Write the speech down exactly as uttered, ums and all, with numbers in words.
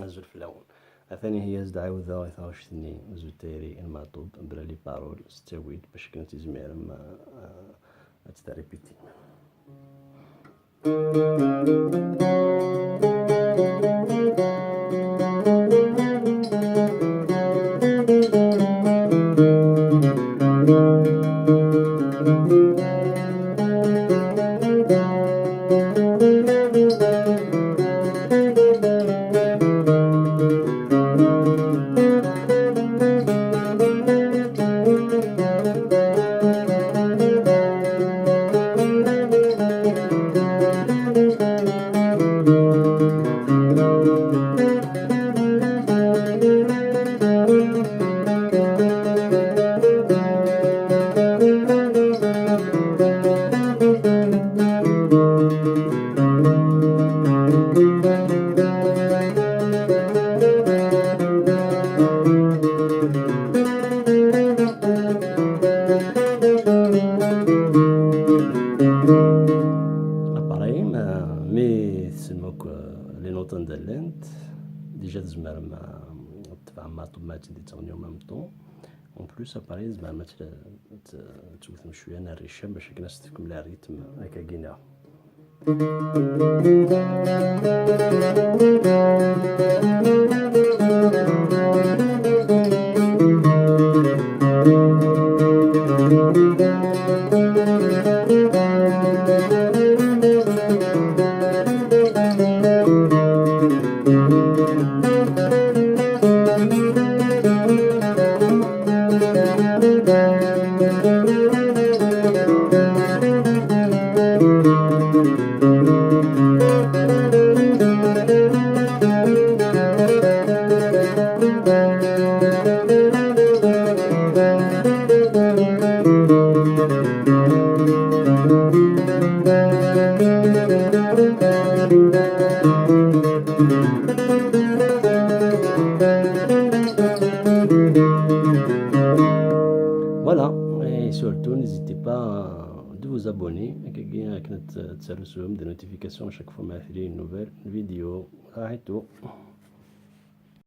Azul fell-awen. Atan ihi as-d-ɛiwdeɣ i taɣect-nni, azul tayri n Maɛṭub, bla les paroles, s ttawil, bac akken ad tizmirem, ah, ah, ad tt-terripitim. Appareil, euh, mi tessnem akk, euh, les notes anda llant, déjà tzemrem, euh, ad tebɛem Maɛṭub ma ad tt-id-teɣni en même temps. En plus, appareil, tzemrem ad t-, ad t-, ad tewtem cwiya n rrica bac akken ad s-tefkem le rythme akkagi-nneɣ. Voilà, et surtout, n'hésitez pas de vous abonner, akken ad t-, ad terrusem des notifications à chaque fois ma tili une nouvelle vidéo. Raḥitu.